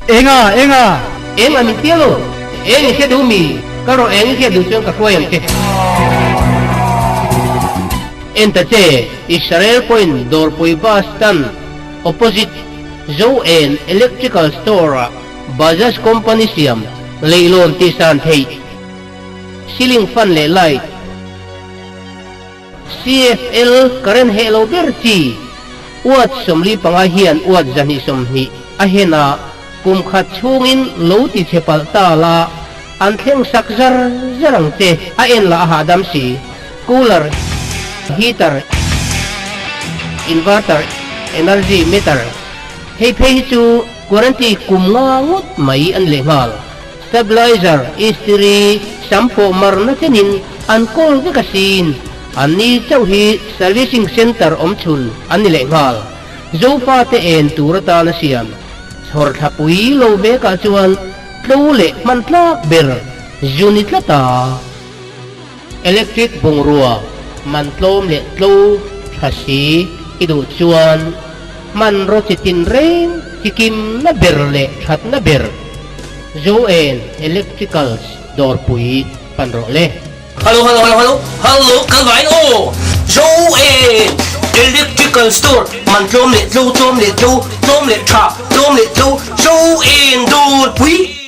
Enga? Enga? Eng a min tia lo. Eng i hria duh mi? Ka rawh eng i hria duh chuan ka hruai ang che. En ta che, Israel pawhin Dawrpui Bus Stand opposite Zo-en Electrical Store-ah Bajaj Company siam leihlawn tihsan theih ceiling fan leh light, CFL current heh lo ber chi watt 45 hian watt 120 a hen a, kum khat chhungin lo ti chhe palh ta la, an thleng sak zar zar ang che, a en lah a hahdam si. Cooler, heater, inverter, energy meter, hei phei hi chu guarantee kum nga ngawt mai an leh nghal. Stabilizer, istiri, sam pawh marna chenin an kawl vek asin. Anni chauh hi servicing centre awm chhun an ni leh nghal. Zofate en tur atan a siam. Chhawr thlapui lo vekah chuan tlo leh hman tlak ber zu ni tlat a. Electric bungrua man tlawm leh tlo tha si i duh chuan hmanraw chi tin reng chi kimna ber leh thatna ber Zoen Electricals dawrpui pan rawh le. Hello hello hello hello hello kan vain aw Zoen Electrical Store man tlawm leh tlo tlawm leh tlo tlawm leh tha tlawm leh tlo Zoen dawrpui.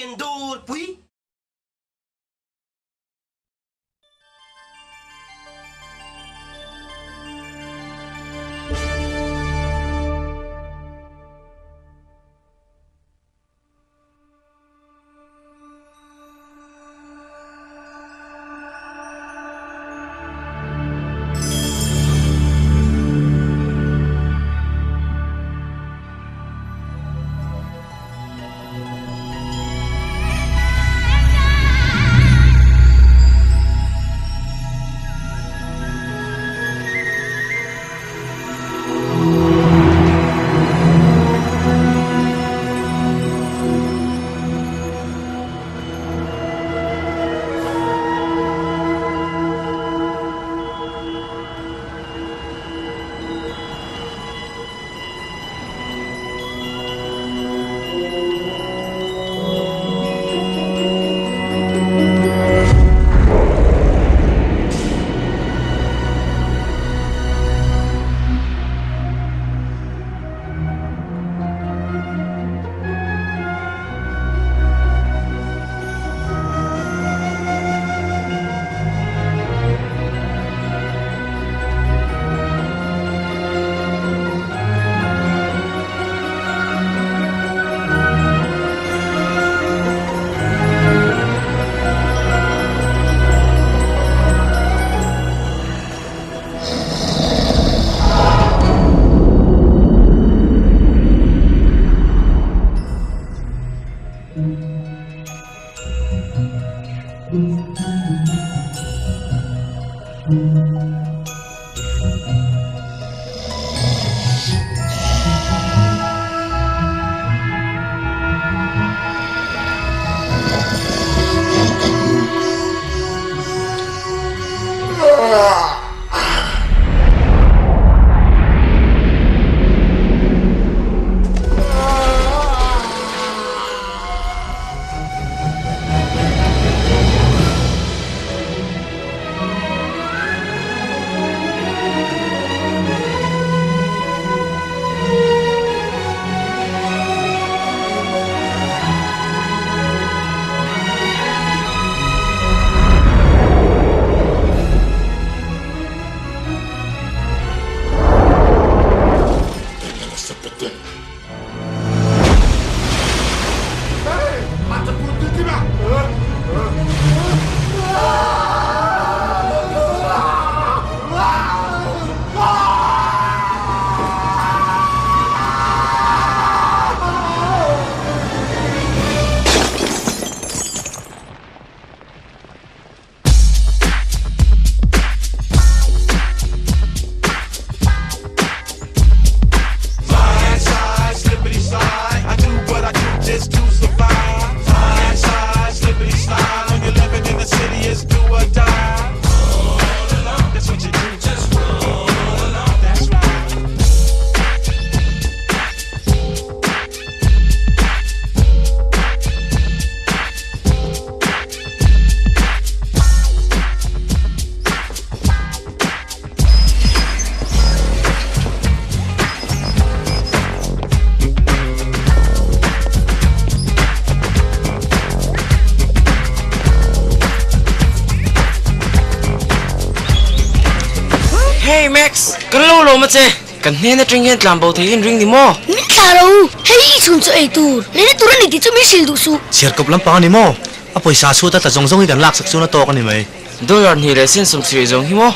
Max, kan lo lawm a che. Kan hnen atang hian tlan bo thei in ring ni maw? Min thlah lo u, hei hi i chhun chu ei tur, leina tur a ni tih chu min hrilh duh suh. Chhiar kawp lampang a ni maw? A pawisa chhuat a tla zawng zawng hi kan laksak chuan a tawk a ni mai. Dollar hnih leh sen 70 zawng hi maw?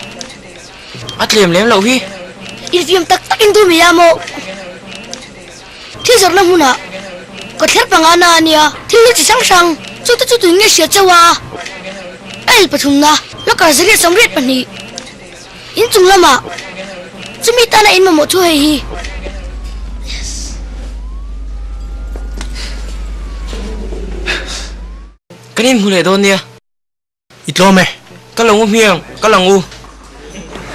A tlem lem loh hi. Infiam tak tak in duh mai a maw? Thil zawrhna hmunah kawtthler panga na a nia, thil hi chi hrang hrang, chute chu tui nge hria chauh a, a el pathumna, locker 182, inchung lamah chumi tana in mamawh thu hei hi. Kan inhmu leh dawn nia. I tlawm e. Ka lang u hmiang, ka lang u.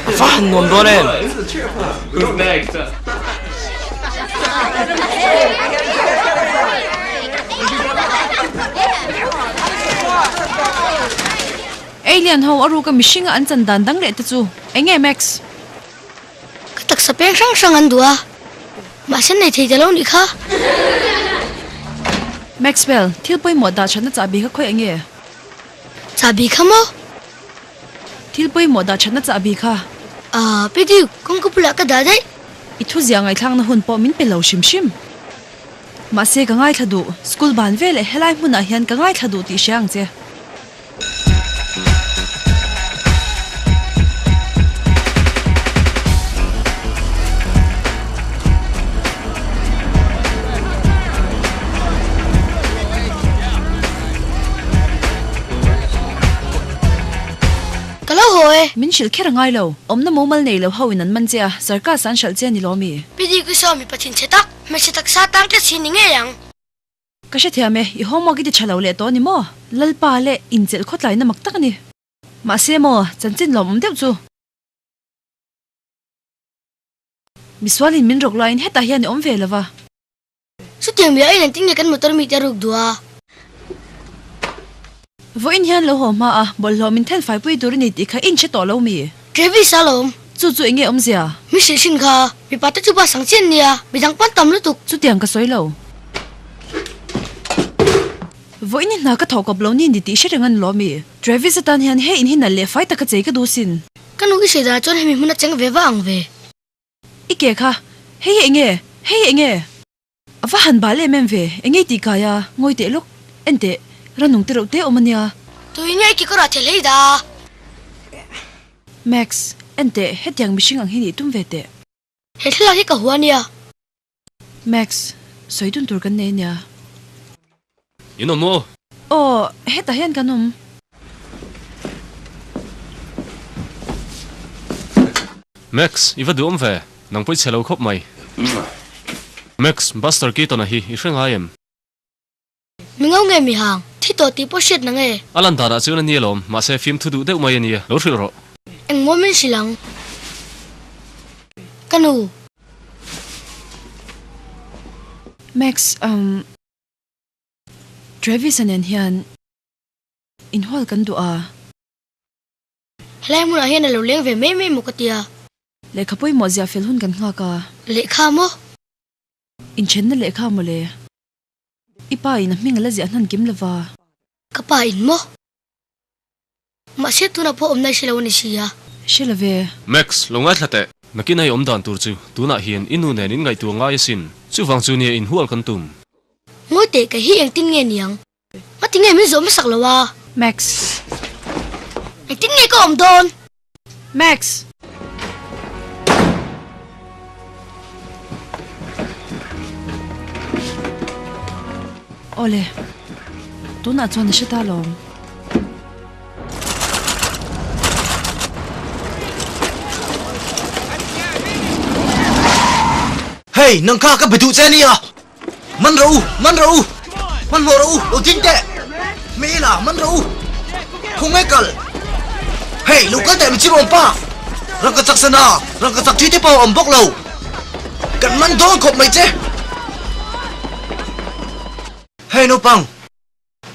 A va han nuam dawn em? Alien ho a ruka mihringa an chan dan dang leh te chu eng nge Max? Ka taksa peng hrang hrang an duh a, mahse nei thei ta lo nih kha. Maxwell, thil pawimawh dah thatna chahbi kha khawi eng nge? Chahbi kha maw? Thil pawimawh dah thatna chahbi kha. Aaa, Pi Duke, kawngka bulah ka dah daih. I thuziah ngaihthlakna hun pawh min pe lo hrim hrim. Mahse ka ngaithla duh, school ban veleh helai hmunah hian ka ngaithla duh tih hria ang che. Ka lo haw e. Min hrilh kher a ngai lo. Awmna mumal nei lo ho in an man che a, circus an hralh che a ni lo mi? Pi Diki saw mipa thinchhe tak, hmeichhe taksa tang tlat si ni ngei ang. Ka hrethiam e, i homework i ti tha lo leh tawh a ni maw? Lalpa leh inchelh khawtlaina mak tak a ni. Mahse maw, chanchin lawmawm deuh chu. Misualin min rawk laiin hetah hian i awm ve lo va. Chutiang mia in engtin nge kan motor mite a ruk duh a? Vawiin hian lo haw hma a, bawlhhlawh min then faipui tur i ni tih kha i inhre tawh lo mi? Travis a lawm. Chu chu enge awmzia? Mi hrilh hrin kha, mipa te chu bus ang chian nia, midang pawn tam lutuk. Chutiang ka sawi lo. Vawiin i hna ka thawh kawp lo ni ni tih hre reng a ni lo mi? Travis atan hian he in hi nalh leh fai taka chei ka duh sin. Ka nu i hrilh danah chuan hemi hmun a cheng ve va ang ve. I ke kha, hei hi enge? Hei hi enge? A va han bal em em ve, enge i tih kai a, ngawi teh lawk, en teh, ranung te reuh te awm a nia. Tui nge i kekawr ah thel hei da? Max, en teh, hetiang mihring ang hi nih tum ve teh. He thlalak hi ka hua nia. Max, sawi dun tur kan nei ania. In awm maw? Aw, hetah hian kan awm. Max, i va duhawm ve. Nang pawh i chhe lo khawp mai. Max, Buster Keaton-a hi i hre ngai em? Mi ngo nge mi hang? Thi tawh tih pawh hriat na nge? A lan danah chuan a ni alawm, mahse fimthu duh deuh mai a nia, lo hrilh rawh. Engmaw min hrilh ang? Ka nu. Max, umm. Travis-a nen hian inhual kan duh a. Helai hmunah hian a lo leng ve mai mai maw ka tia. Lehkha pawimawh ziah fel hun kan nghak a. Lehkha maw? Inthenna lehkha maw le? I pa in a hming a la ziah hnan kim lova. Ka pa in maw? Mahse tunah pawh awmna i hre lo a ni si a. Hre lo ve. Max, lo ngaithla teh. Nakin a i awm dan tur chu tunah hian i nu nen in ngaihtuah ngai asin. Chuvang chu nia inhual kan tum. Ngawi teh ka hi engtin nge niang? Ngati nge min zawh hmasak lo a? Max. Engtin nge ka awm dawn? Max. Awle, tunah chuan a hre ta lawm. Hey, nang kha ka be duh che ania! Man rawh u! Man rawh u! Hmanhmawh rawh u! Lo ding teh! Hmela, man rawh u! Khawnge kal? Hei, lo kal teh mi chim awm pa! Rangka chak sana, rangka chak thi te pawh a awm bawk lo. Kan man dawn khawp mai che! Hei naupang,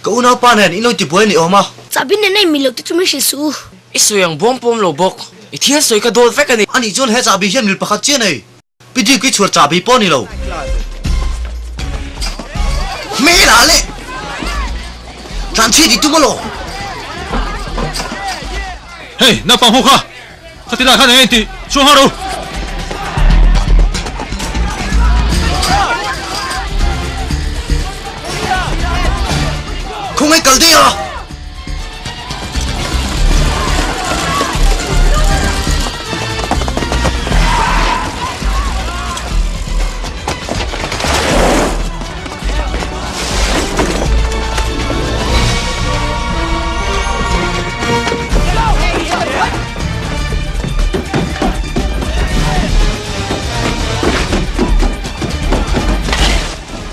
ka unaupa nen in lo tibuai ni awm a. Chahbi nen a inmil loh te chu min hrilh suh u. I sawi ang buang pawm lo bawk. I thil sawi ka dawt vek a ni. Anih chuan he chahbi hian mil pakhat chiah nei. Pi Duke i chhuar chahbi pawh a ni lo. Hmel ah leh tlan chhiat i tum alaw? Hey, naupang ho kha! Khati lai khan eng eng tih chhuang har u. Khawngaih kal daih a!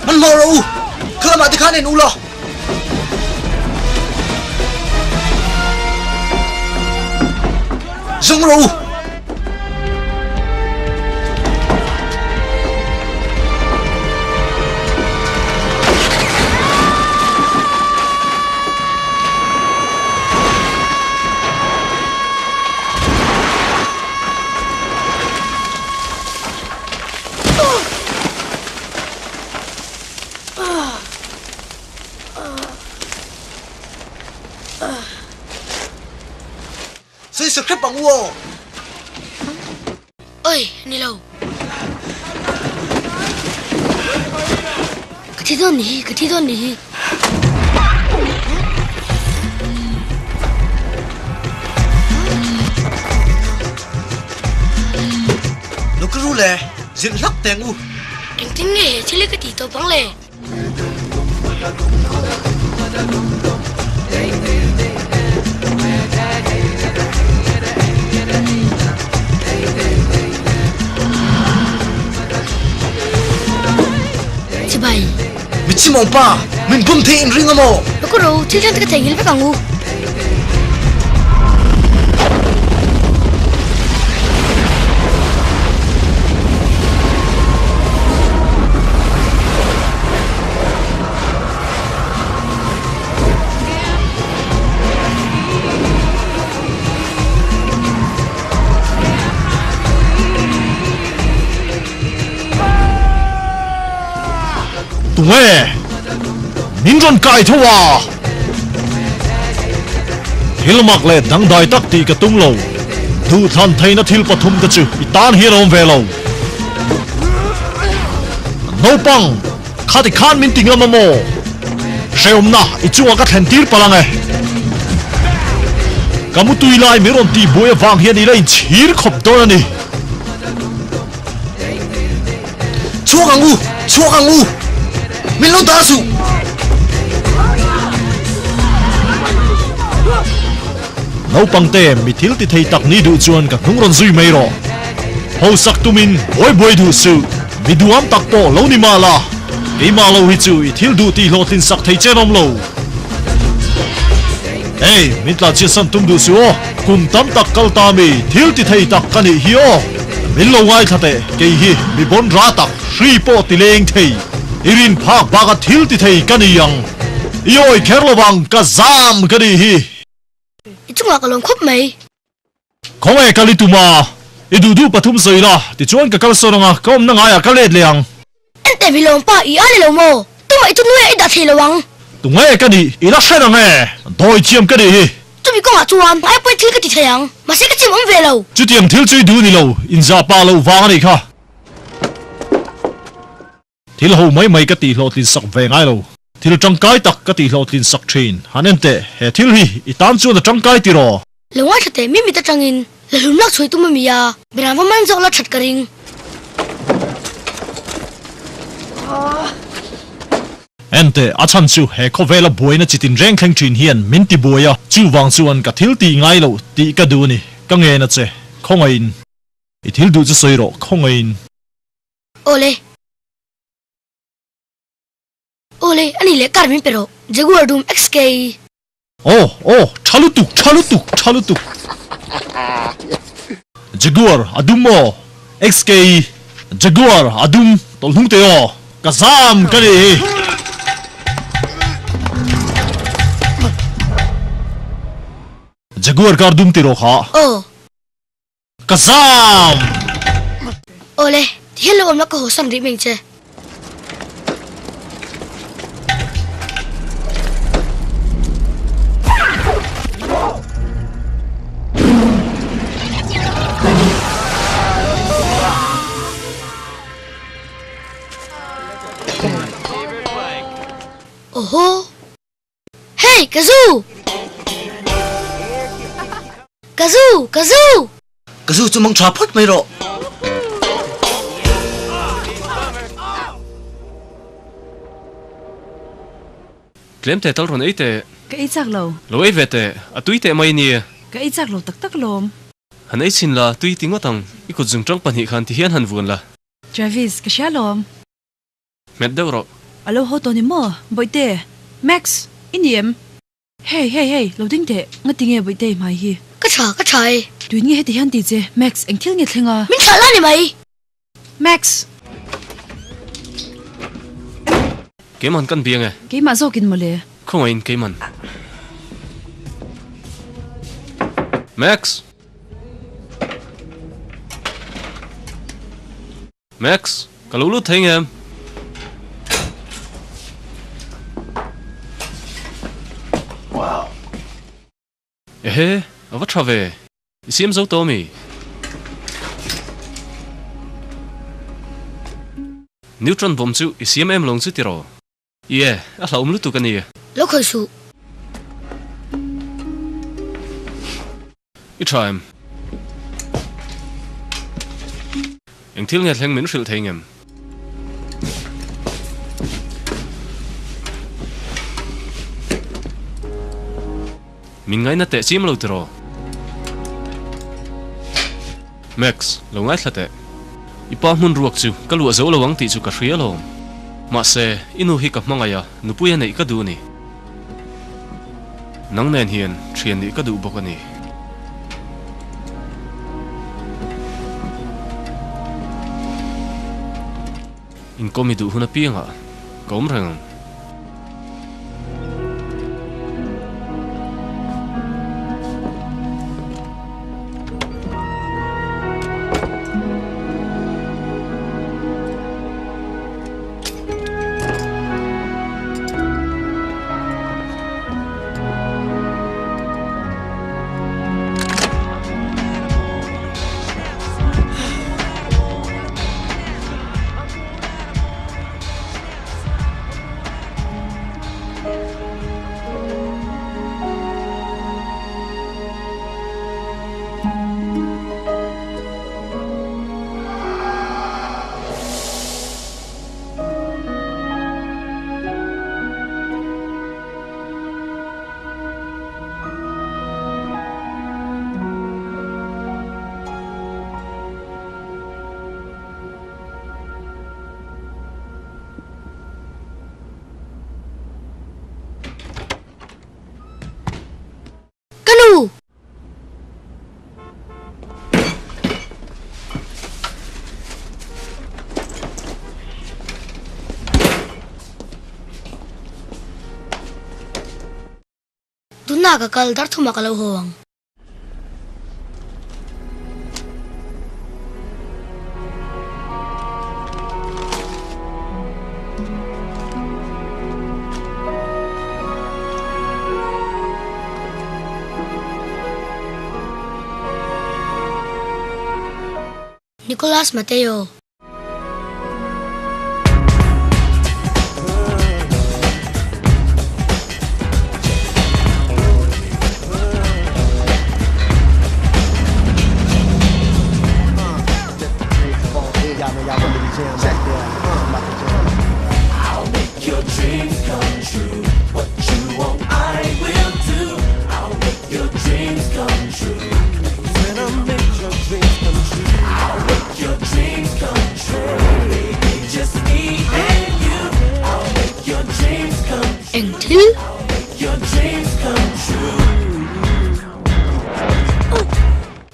Hmanhmawh rawh u, khalamah te khan en u la. Zawng rawh u. Sawi hrep ang u aw. Oi, ni lo. Ka thi dawn ni hi, ka thi dawn ni hi. Lo ka ru le, zilh hlak teng u. Engtin nge he thil hi ka tih tawp ang le? Chibai. Mi chimawng pa, min bum thei in ring a maw? Ka ro, thil thleng te ka theihnghilh vek ang u. Tunge? Min rawn kai tho a! Thil mak leh dangdai tak tih ka tum lo. Duhthlan theihna thil pathum te chu i tan hian a awm ve lo. Naupang, khati khan min ti ngam a maw? Hrehawmna i chungah ka thlen tir palh ang e. Ka mutui lai min rawn tihbuai avang hian i la inchhir khawp dawn a ni. Chhuak ang u! Chhuak ang u! Min lo dah suh! Naupang te, mi thil ti thei tak ni duh chuan ka hnung rawn zui mai rawh. Hausak tumin buai buai duh suh, mi duham tak pawh lo ni mah la, keimah lo hi chu i thil duh tih hlawhtlin sak thei chen awm lo. Hey, min tlanchhiatsan tum duh suh aw, kum tam tak kal ta mi thil ti thei tak ka nih hi aw. Min lo ngaithla teh, kei hi mi bawn ra tak hri pawh ti leng thei, i rin phak baka thil ti thei ka ni ang. I awi kher lo vang, ka zam ka nih hi. I chungah ka lawm khawp mai. Khawnge kal i tum a, i duh duh pathum sawi la, tichuan ka kalsawn ang a, ka awmna ngaiah ka let leh ang. Enteh mi lawm pa, i a ni lo maw? Tumah i tunnuaiah i dah thei lo ang. Tunge ka nih, i la hre rang e, dawi thiam ka nih hi. Chumi kawngah chuan ai pawi thil ka ti thei ang, mahse ka chim awm ve lo. Chutiang thil chu i duh ni lo, inzah pah loh vang a nih kha. Thil ho mai mai ka tih hlawhtlin sak ve ngai lo. Thil tangkai tak ka tih hlawhtlin sak thin. Han en teh, he thil hi i tan chuan a tangkai tiraw? Lo ngaithla teh, mi mit atangin la hlum lak chhuai tum a mi a, Beram va man zawk la that ka ring. En teh, a chhan chu he khawvela buaina chi tinreng thleng thin hian min ti buai a, chuvang chuan ka thil tih ngai loh tih ka duh a ni, ka ngen a che, khawngaihin. I thil duh chu sawi rawh, khawngaihin. Awle. Awle, ani leh car min pe rawh. Jaguar dum XK. Aw, aw, tha lutuk, tha lutuk, tha lutuk. Jaguar a dum aw, XK, Jaguar a dum tawlh hnung teh aw, ka zam ka nih hi. Jaguar car dum tiraw kha? Aw. Ka zam! Awle, ti hian lo awm la ka haw sam rih mai ang che. Awhaw! Hey, Kazu! Kazu! Kazu! Kazu chu mang tha phawt mai rawh. Tlem teh tal rawn ei teh. Ka ei chak lo. Lo ei ve teh, a tui teh mai nia. Ka ei chak lo tak tak lawm. Han ei chhin la, tui ti ngawt ang. I kut zung tang pahnih khan ti hian han vuan la. Travis, ka hria lawm. Hmet deuh rawh. A lo haw tawh ni maw? Bawihte! Max! I ni em? Hey, hey, hey, lo ding teh. Ngati nge Bawihte i hmai hi? Ka tha, ka tha e. Tuin nge heti hian ti che? Max, eng thil nge thleng a? Min thlah la ni mai! Max! Keiman kan biang e. Keimah zawkin mawle. Khawngaihin keiman. Max! Max, ka lo lut thei ngem? Wow. Ehe, a va tha ve. I siam zo tawh ami? Neutron bomb chu i siam em lawng chu tiraw? Ie, a hlauhawm lutuk a ni. Lo khawi suh. I tha em? Eng thil nge thleng min hrilh thei ngem? Min ngaina teh chim lo tiraw? Max, lo ngaithla teh. I pa hmun ruak chu ka luah zo lo ang tih chu ka hria alawm. Mahse, i nu hi ka hmangaih a, nupui a neih ka duh a ni. Nang nen hian thian nih ka duh bawk a ni. Inkawm i duh hun apiangah ka awm reng ang. Ka nu! Tunah ka kal dar thumah ka lo haw ang. Nicolas Mateo. Eng thil?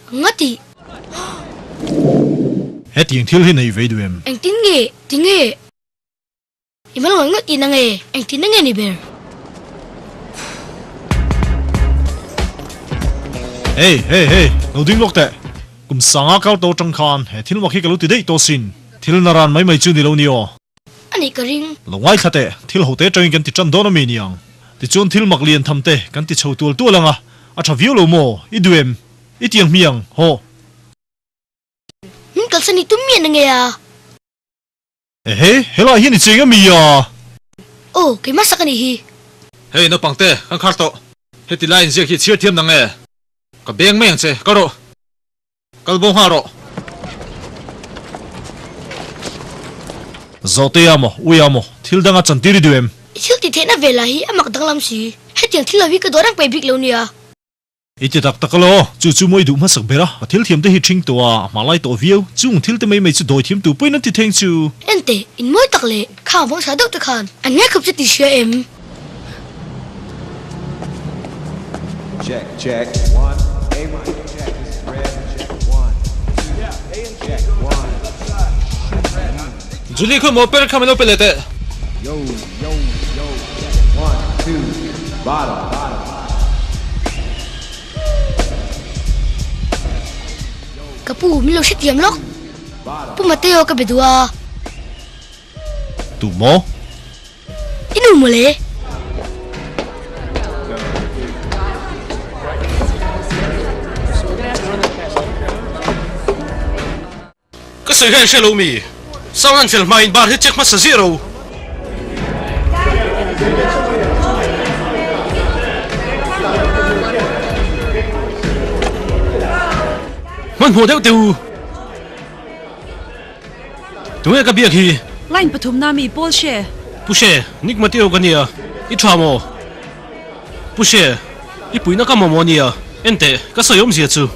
Nga tih? Hetiang thil hi nei ve duh em? Engtin nge? Tinge? I mal ngawih ngawih tihna nge? Engtin na nge ni ber? Hey, hey, hey, lo ding lawk teh. Kum sanga kal tawh atang khan he thil mak hi ka lo ti daih tawh sin. Thil na ran mai mai chu ni lo ni aw. A nih ka ring. Lo ngaithla teh, thil ho te atangin kan ti tan dawn ami niang. Tichuan thil mak lian tham te kan ti chho tual tual ang a, a tha viau lo maw? I duh em? I tiang hmiang, hawh. Min kalsan i tum miah na nge a? Ehe, helai hian i cheng ami a? Aw, keimah sak a nih hi. Hei naupang te, kan khar tawh. Heti lai inziak hi chhiar thiam nang e. Ka beng mai ang che, kal rawh. Kal bo nghal rawh. Zawhte a maw, ui a maw, thil danga chantir i duh em? I thil tih theihna ve lah hi a mak danglam si. Hetiang thil lo hi ka dawr reng peih bik lo nia. I ti tak tak alo, chu chu mawi duh hmasak ber a, a thil thiam te hi ṭhing tawh a, a hma lai tawh viau, chung thil te mai mai chu dawi thiam tu pawhin an ti theng chu. Enteh, in mawi tak leh khang vawng chhah deuh te khan an ngai khawp che tih hria em? Check check one A mic check this is red check one two check one Julie khawi maw per kha min lo pe leh teh. Yo yo yo check one two bottom bottom. Ka pu min lo hrethiam lawk. Pu Mateo ka be duh a. Tu maw? I nu mawle. Ka sawi hian hre lo mi? Sound an fel hmain bar hi check hmasa ziah ro. Hmanhmawh deuh teh u. Tunge ka biak hi? Line pathumna mi Paul She. Pu She, Nick Mateo ka nia, i tha maw? Pu She, i puihna ka mamawh ania, enteh, ka sawi awmzia chu.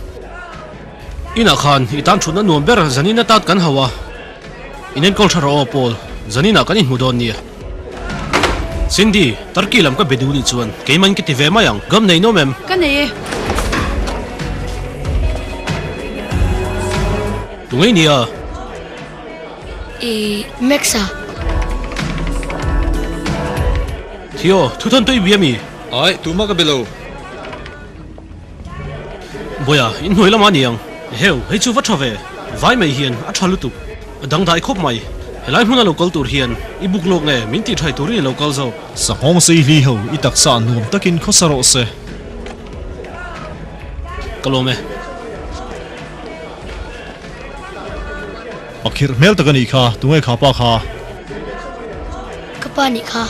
Inah khan i tan thutna nuam ber zanin atan kan hauh a, in enkawl tha rawh aw Paul, zaninah kan inhmu dawn nia. Cindy, Turkey lam ka be duh nih chuan keimahin ka ti ve mai ang, gam nei nawm em? Ka nei e. Tu ngei nia? I Max-a. Theo, thu thawn tui bia mi? Ai, tumah ka be lo. Bawiha, in hnuai lamah a ni ang. Eheu, hei chu va tha ve. Vai mai hian a tha lutuk. A dangdai khawp mai. Helai hmuna lo kal tur hian i buk lawk nge min tih thai turin i lo kal zawk. Sanghawng sei hli ho i taksa nuam takin khawsa rawh se. Ka lawm e. Pakhirh hmel tak a nih kha, tunge kha pa kha? Ka pa nih kha.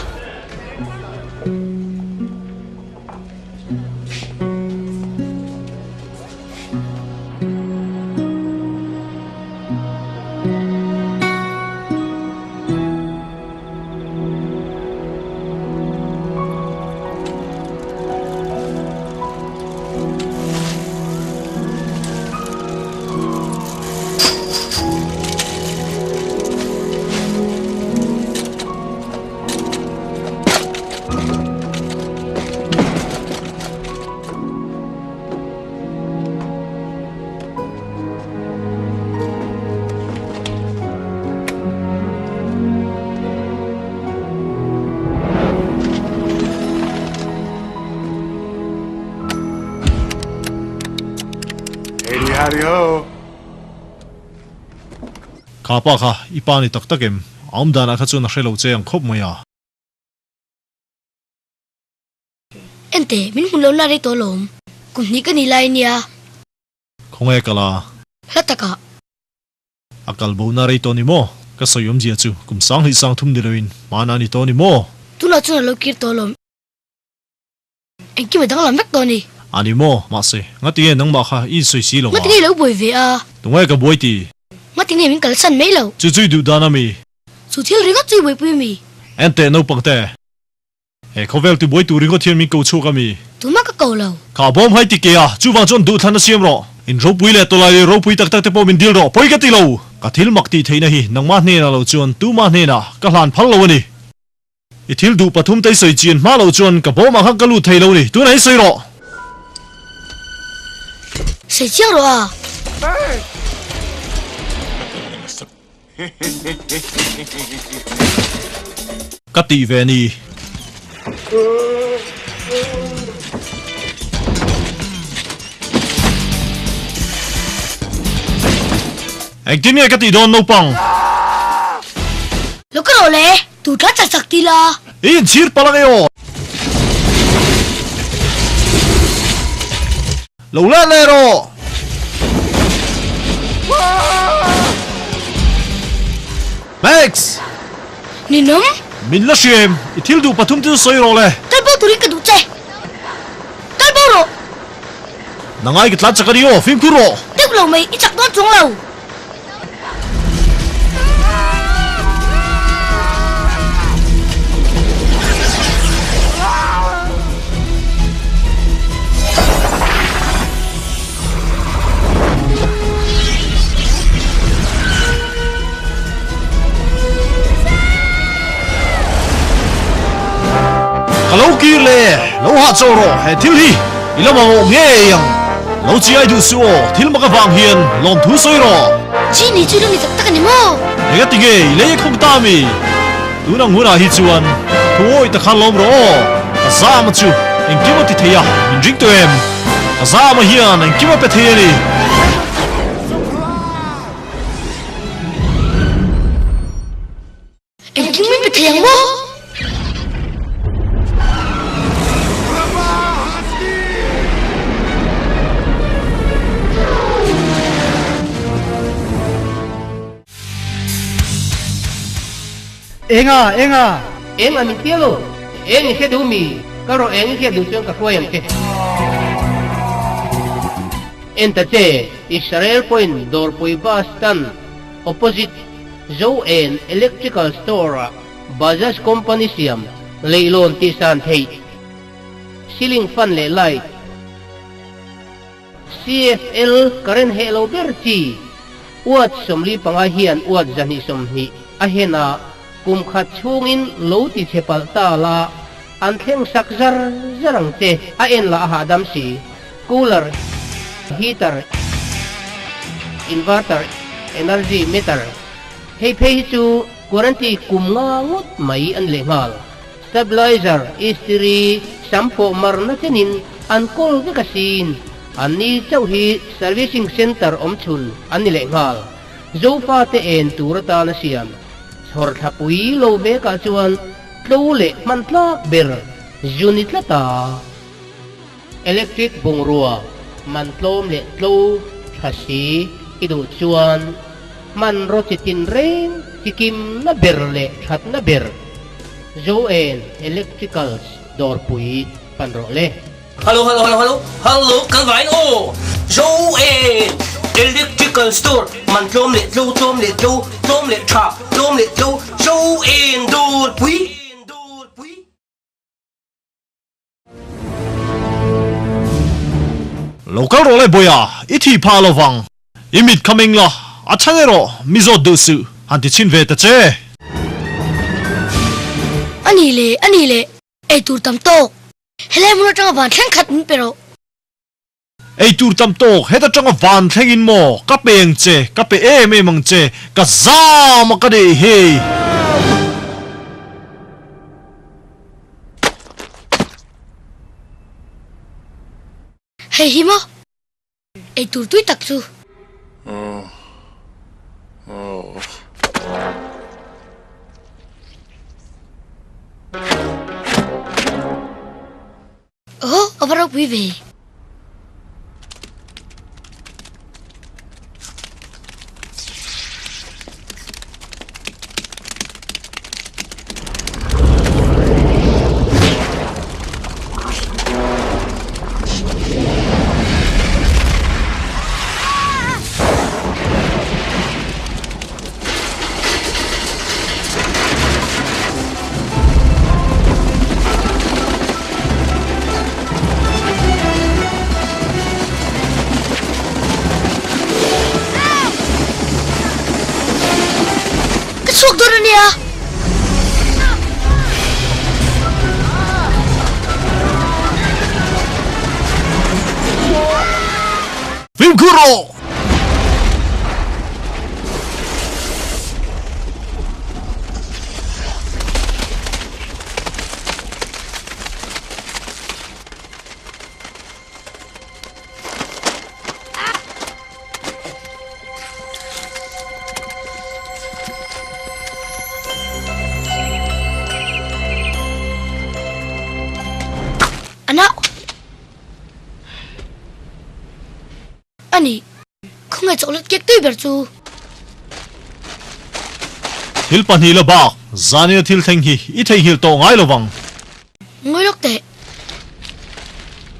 Kha pa kha i pa ni tak tak em? A awm danah kha chuan a hre lo che ang khawp mai a. Ente, min hmu lo na rei tawh alawm. Kum hnih ka ni lai ania. Khawnge kal a? Hla takah. A kal bo na rei tawh ni maw? Ka sawi awmzia chu kum sanghnih sang thum ni loin hmana a ni tawh ni maw? Tunah chuan a lo kir tawh alawm. Engkim a danglam vek tawh a ni. A ni maw? Mahse, ngatinge nangmah kha i insawi si lo a? Ngatinge i lo buai ve a? Tunge ka buai ti? Ngatinge min kalsan mai lo? Chu chu i duh dan a mi? Chu thil ringawt chu i buaipui a mi? Enteh naupang te, He khawvel tibuai tur ringawt hian min ko chhuak a mi? Tumah ka ko lo. Kha bawm hai ti ke a, chuvang chuan duhthlan a siam rawh. In ropui leh tawlai leh ropui tak tak te pawh min dil rawh, pawi ka ti lo. Ka thil mak tih theihna hi nangmah hnenah lo chuan tumah hnenah ka hlan phal lo a ni. I thil duh pathum te i sawi chian hma loh chuan ka bawmah khan ka lut thei lo ni, tunah hi sawi rawh. Sawi chiang rawh a. Ka tih ve ni. Engtin nge ka tih dawn naupang? Lo ka rawh le, tu tla chak chak ti la. I inchhir palh ang e aw. Lo let leh rawh! Max! Ninawm! Min la hria em? I thil duh pathum te chu sawi rawh le. Kal bo turin ka duh che. Kal bo rawh. Nangai ka tlan chak a ni aw, fimkhur rawh. Deuh lo mai, i chak dawn chuang lo. Ka lo kir le, lo hahchaw rawh he thil hi i la mamawh ngei ang. Lo chiai duh suh aw, thil mak avang hian lawmthu sawi rawh. Genie chu lo ni tak tak a ni maw? Engati nge i lei a khawng ta mi? Tun ang hunah hi chuan thu awih ta khan lawm rawh aw, ka zama chu engkim a ti thei a, min ring tawh em? Ka zama hian engkim a pe thei a ni. Engkim min pe thei ang maw? Enga, enga! Eng a min tia lo? Eng i hre duh mi? Ka rawh eng i hriat duh chuan ka hruai ang che. En ta che, Israel pawhin Dawrpui Bus Stand opposite Zo-en Electrical Store-ah Bajaj Company siam leihlawn tihsan theih ceiling fan leh light, CFL current heh lo ber chi watt 45 hian watt 120 a hen a, kum khat chhungin lo ti chhe palh ta la, an thleng sak zar zar ang che, a en lah a hahdam si. Cooler, heater, inverter, energy meter, hei phei hi chu guarantee kum nga ngawt mai an leh nghal. Stabilizer, istiri, sam pawh marna chenin an kawl vek asin. Anni chauh hi servicing centre awm chhun an ni leh nghal. Zofate en tur atana siam chhawr thlapui lo vekah chuan tlo leh hman tlak ber zu ni tlat a. Electric bungrua man tlawm leh tlo tha si i duh chuan hmanraw chi tin reng chi kimna ber leh thatna ber Zoen Electricals dawrpui pan rawh le. Hello hello hello hello hello kan vain aw Zoen Electrical Store man tlawm leh tlo tlawm leh tlo tlawm leh tha tlawm leh tlo Zoen dawrpui. Lo kal rawh le Bawiha, i thih phah lo vang. I mit kha meng la, a chhan erawh mi zawt duh suh, han ti chhin ve ta che. A ni le, a ni le, ei tur tam tawk. Helai hmun atanga van thleng khat min pe rawh. Ei tur tam tawk, heta tanga van thleng in maw, ka pe ang che, ka pe em em ang che, ka zam a ka nei hei. Hei hi maw? Ei tur tui tak chu. Aw, a va ropui ve. Ka chhuak dawn a nia. Fimkhur rawh! Ana. A ni, khawngaih chocolate cake tui ber chu. Thil pahnih la bak. Zanina thil thleng hi i theihnghilh tawh ngai lo vang. Ngawi lawk teh.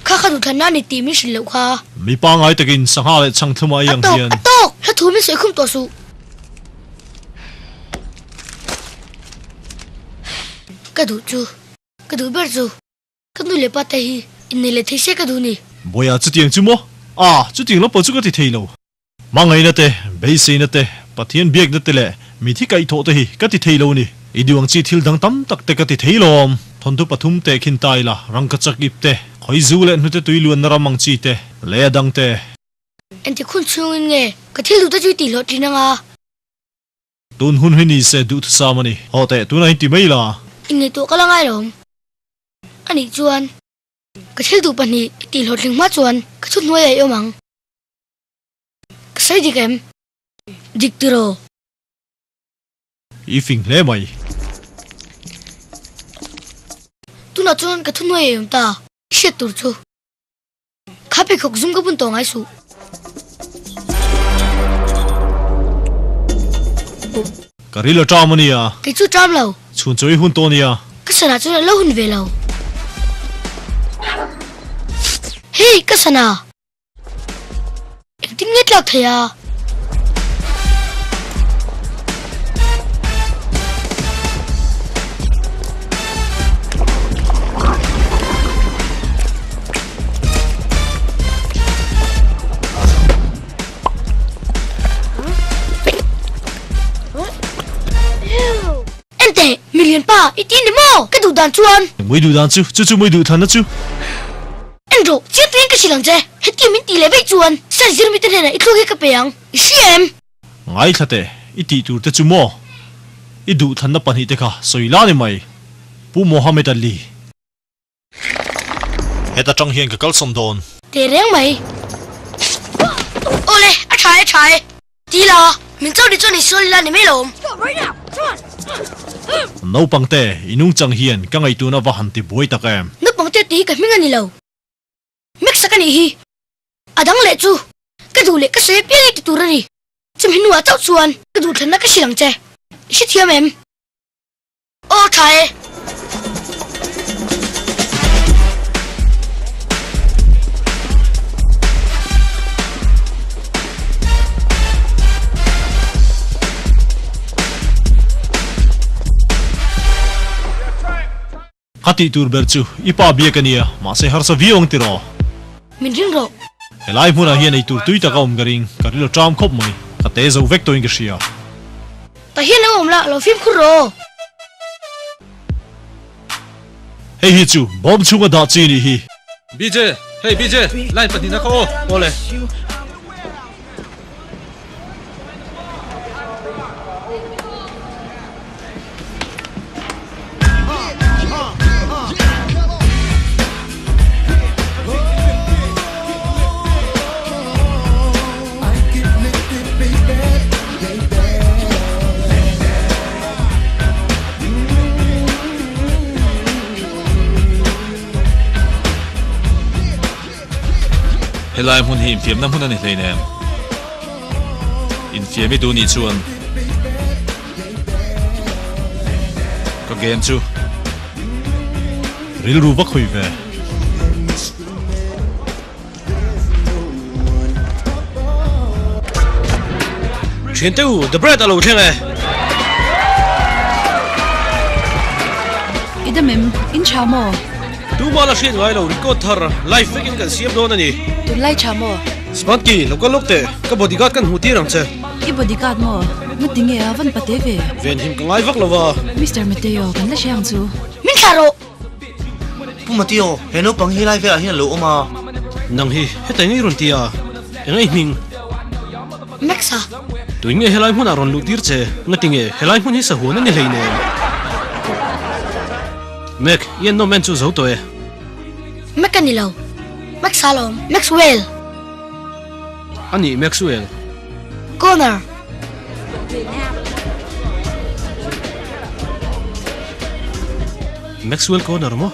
Kha kha duhthlanna a ni tih min hrilh loh kha. Mi pangngai takin sangha leh chhangthlum a ei ang hian. A tawk, a tawk! Hla thu min sawi khum tawh suh. Ka duh chu, ka duh ber chu, ka nu leh pa te hi innei leh thei se ka duh ni. Bawiha chutiang chu maw? A, chutiang lam pawh chu ka ti thei lo. Hmangaihna te, beiseina te, Pathian biakna te leh mithi kaihthawh te hi ka ti thei lo a ni. I duh ang chi thil dang tam tak te ka ti thei lawm. Thawnthu pathum teh khin ta ila, rangkachak ip te, khawi zu leh hnute tui luanna ram ang chi te, leh a dang te. Engti khun chhungin nge ka thil duh te chu i tih hlawhtlin anga? Tun hun hi ni se duhthusam a ni. Haw teh, tunah hi ti mai la. Inngaihtuah ka la ngai lawm. Anih chuan ka thil duh pahnih i tih hlawhtling hma chuan ka chhut hnuaiah i awm ang. Ka sawi dik em? Dik tiraw? I fing hle mai. Tunah chuan ka thuhnuai ei awm ta, i hriat tur chu. Kha pheikhawk zum ka bun tawh ngai suh. Ka ril a ṭam a nia. Kei chu ṭam lo. Chhun chawi hun tawh a nia. Ka sana chuan a lo hun ve lo. Hei, ka sana! Engtin nge tlak thei a? Enteh, milian pa, i ti ni maw? Ka duh dan chuan. Mui duh dan chu, chu chu mui duh thlanna chu. En rawh, chiang tuiin ka hrilh ang che. Hetiang min tih leh veih chuan Sir Zirmi te hnenah i thluak hi ka pe ang. I hria em? Ngaithla teh, i tih tur te chu maw? I duhthlanna pahnih te kha sawi la ni mai, Pu Mohammed Ali. Heta tang hian ka kalsawn dawn. Teh reng mai. Awle, a tha e, tha e. Ti la, min cho ni chuan i sual ila ni mai lo awm. Naupang te, i nungchang hian ka ngaihtuahna va han ti buai tak em? Naupang te tih hi ka hming a ni lo. Mix a ka nih hi. A dang leh chu, ka duh leh ka sawi apiang i ti tur a ni. Chumi hnuah chauh chuan ka duhthlanna ka hrilh ang che. I hrethiam em? Aw tha e. Ka tih tur ber chu i pa biak a nia, mahse harsa viau ang tiraw? Min ring rawh. Helai hmunah hian eitur tui tak a awm ka ring, ka ril a ṭam khawp mai, ka te zo vek tawhin ka hria. Tah hian lo awm la, lo fimkhur rawh. Hei hi chu bawm chhunga dah chi nih hi. BJ, hei BJ, line pahnihna kha aw, awle. Helai hmun hi infiamna hmun a ni hleinem. Infiam i duh nih chuan ka game chu rilru va khawi ve. Thiante u, The Bread a lo thleng e. I dam em? In tha maw? Tumah la hriat ngai lo, record thar live vekin kan siam dawn a ni. Tunlai tha maw? Spanky, lo kal lawk teh, ka bodyguard kan hmuh tir ang che. I bodyguard maw? Ngati nge a van pate ve? Venhim ka ngai vak lo va. Mister Mateo, kan la hria ang chu. Min thlah rawh! Pu Mateo, he naupang hi lai velah hian a lo awm a. Nang hi heta eng ei rawn ti a? Eng ei hming? Max-a. Tuin nge helai hmunah rawn luh tir che? Ngati nge helai hmun hi sahuan a ni hleinem? Mac, i en nawm en chu zo tawh e. Mac a ni lo. Max-a alawm. Maxwell. A nih Maxwell. Connor. Maxwell Connor maw?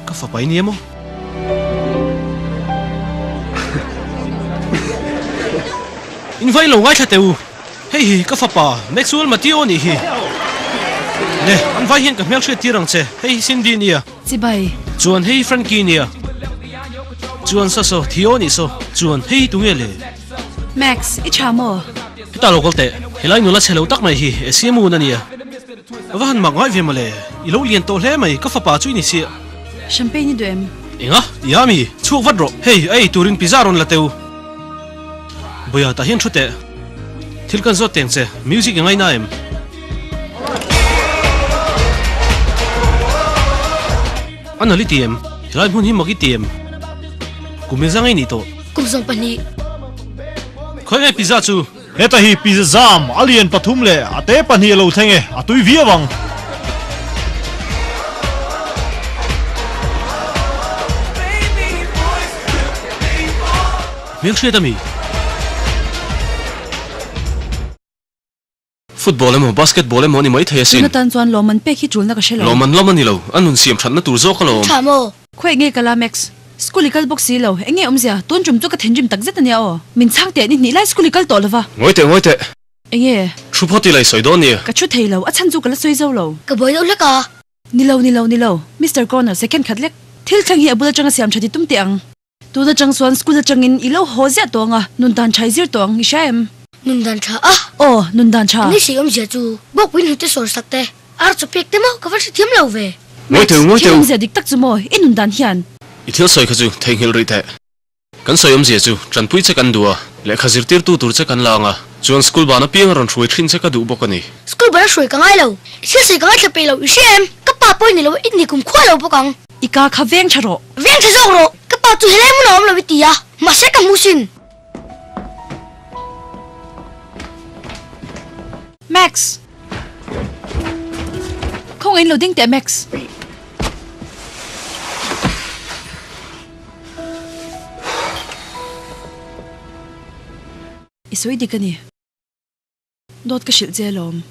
Ka fapa i nia maw? In vai lo ngaithla teh u. Hei hi ka fapa Maxwell Mateo nih hi. Le, an vai hian ka hmel hriat tir ang che. Hei hi Cindy nia. Chibai. Chuan hei hi Frankie nia. Chuan saw saw Theo nih saw. Chuan hei hi tunge le? Max, i tha maw? Heta lo kal teh. Helai nula chhe lo tak mai hi Esiamun a nia. A va han mak ngai ve mawle. I lo lian tawh hle mai, ka fapa chu i ni chiah. Champagne i duh em? Enga? I a mi? Chhuak vat rawh. Hei, a ei turin pizza rawn la teu. Bawia, tah hian thu teh. Thil kan zawt teng che, music i ngaina em? A nal i ti em? Helai hmun hi mak i ti em? Kum in zang ei nih tawh. Kum 20. Khawi nge pizza chu? Heta hi pizza zam a lian pathum leh a te pahnih a lo thleng e, a tui viau ang. Hmel hriat a mi? Football emaw basketball emaw a ni mai thei asin. Tun atan chuan lawmman pek hi tulna ka hre lo. Lawmman lawm a ni lo, a nun siam thatna tur zawk alawm. Tha maw? Khawi nge kala Max? School i kal bawk si lo, eng nge awmzia? Tun tum chu ka thinrim tak zet a nia aw. Min chhang teh ni hnih lai school i kal tawh lova. Ngawi teh, ngawi teh. Eng nge? Thu phawt ila i sawi dawn nia. Ka thu thei lo, a chhan chu ka la sawi zo lo. Ka buai deuh hlek a. Ni lo, ni lo, ni lo. Mister Corner, second khat lek. Thil thleng hi a bul atanga siam that i tum teh ang. Tun atang chuan school atangin i lo haw ziah tawh ang a, nun dan tha i zir tawh ang, i hria em? Nun dan tha a? Aw, nun dan tha. Ni sei awmzia chu bawkpui hnute sawr sak te, ar chaw pek te maw ka va hrethiam lo ve. Ngawi teu, ngawi Thil teu. awmzia dik tak chu maw i nun dan hian? I thil sawi kha chu theihnghilh rih teh. Kan sawi awmzia chu tanpui che kan duh a, lehkha zirtirtu tur che kan la ang a, chuan school ban apiang a rawn hruai thin che ka duh bawk a ni. School ban a hruai ka ngai lo, i thil sawi ka ngaithla peih lo, i hria em? Ka pa pawh i ni lo, i ni kum khua lo bawk ang. I ka kha veng tha rawh. Veng tha zawk rawh. Ka pa chu helai hmun a awm lo i ti a, mahse ka hmu sin. Max! Khawngaih in lo ding teh Max. I sawi dik a ni. Dawt ka hrilh che alawm.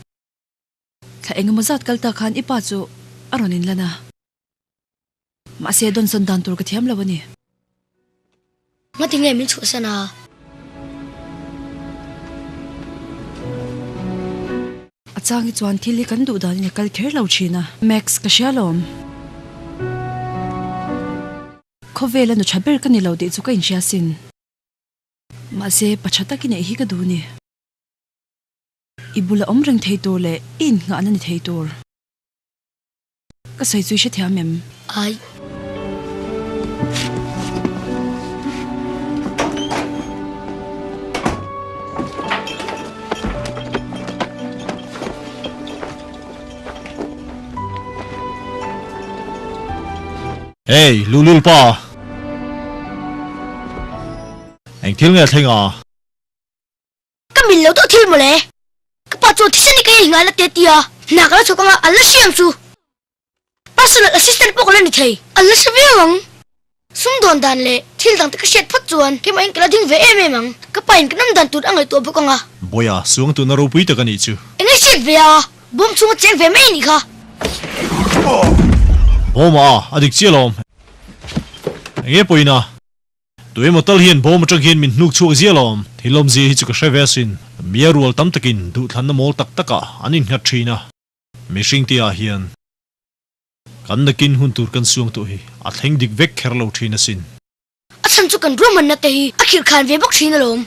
Thla engemaw zat kal ta khan i pa chu a rawn inlan a. Mahse dawnsawn dan tur ka thiam lo a ni. Ngati nge min chhuahsan a? A chang hi chuan thil hi kan duh danin a kal kher lo thin a. Max, ka hria lawm. Khawvela nu tha ber ka ni lo tih chu ka inhria sin. Mahse, pa tha tak i neih hi ka duh ni. I bula awm reng thei tur leh i innghahna ni thei tur. Ka sawi chu i hrethiam em? Ai. Hey, Lulul pa! Eng thil nge thleng a? Ka mil lo deuh thil mawle. Ka pa chuan thisen i ka ei ngai la te tia hna ka la chhuak anga an la hria ang chu. Personal assistant pawh ka la ni thei. An la hre viau ang. Sumdawn dan leh thil dang te ka hriat phawt chuan keimahin ka la ding ve em em ang. Ka pa in ka nawm dan tur a ngaihtuah bawk anga. Bawiha, suang tuna ropui tak a nih chu. Eng nge hriat ve a, bawm chhunga cheng ve mai a nih kha. Bawm a, a dik chiah alawm. Eng nge pawhin a? Tu emaw tal hian bawm atang hian min hnuk chhuak ziah alawm. Thil awmzia hi chu ka hre ve asin. Mia rual tam takin duhthlanna mawl tak takah an innghat thin a. Mihring te ah hian kan nakin hun tur kan suang tawh hi a thleng dik vek kher lo thin asin. A chhan chu kan ruahmanna te hi a khirh khan ve bawk thin alawm.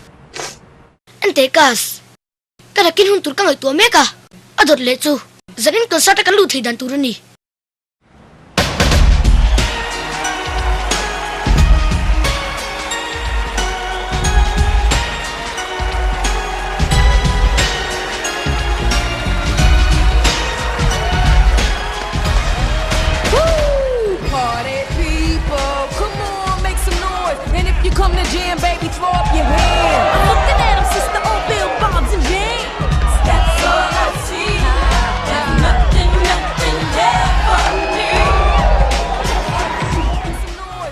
Enteh Kas, ka nakin hun tur ka ngaihtuah mek a, a dawt leh chu zanin concert a kan luh thei dan tur a ni.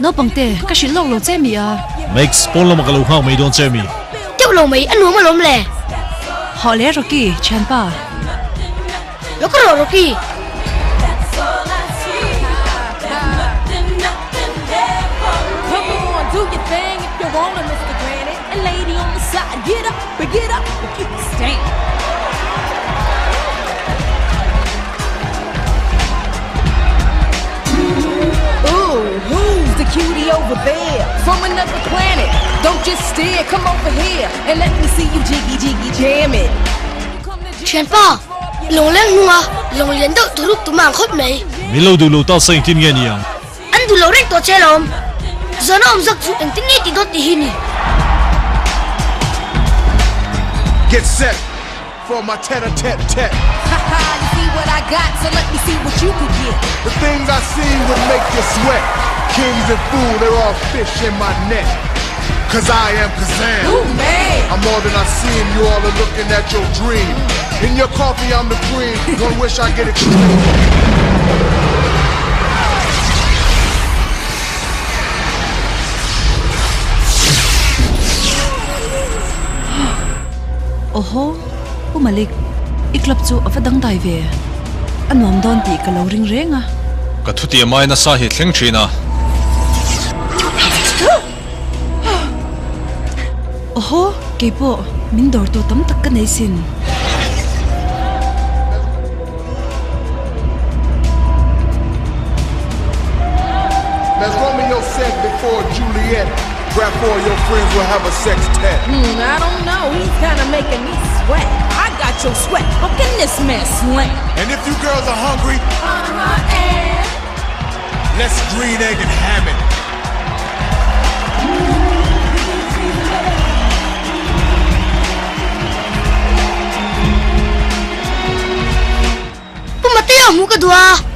Naupangte, ka hrilh lawk lo che mi a? Max, pawn lamah ka lo nghak mai dawn che mi? Teuh lo mai, a nuam alawm le. Hawh le Rocky, thianpa. Lo ka rawh Rocky. side. Get up, but get up if you can stand. Ooh, who's the cutie over there? From another planet. Don't just stare, come over here and let me see you jiggy jiggy jam it. Thianpa, lawngleng hnunga lawng lian deuh turuk tum ang khawp mai. Min lo duh lo ta sa engtin nge niang? An duh lo reng tawh che alawm. Zawhna awm zawk chu engtin nge tih dawn tih hi ni. Get set for my tete-a-tete-tete. Ha ha, you see what I got, so let me see what you could get. The things I see would make you sweat. Kings and fool, they're all fish in my net. Cause I am Kazam. Ooh, man. I'm more than I seem, you all are looking at your dream. In your coffee, I'm the cream. One wish I get extreme. Awhaw, Pu Malik, i club chu a va dangdai ve. A nuam dawn tih ka lo ring reng a. Ka thutiam ai nasa hi thleng thin a. Awhaw, keipawh min dawrtu tam tak ka nei sin. As Romeo said before Juliet, grab four of your friends, we'll have a sextet. Hmm, I don't know, he's kinda making me sweat. I got your sweat, but can this man slam? And if you girls are hungry, uh-huh, and let's green egg and ham it. Pu Matea hmuh ka duh a.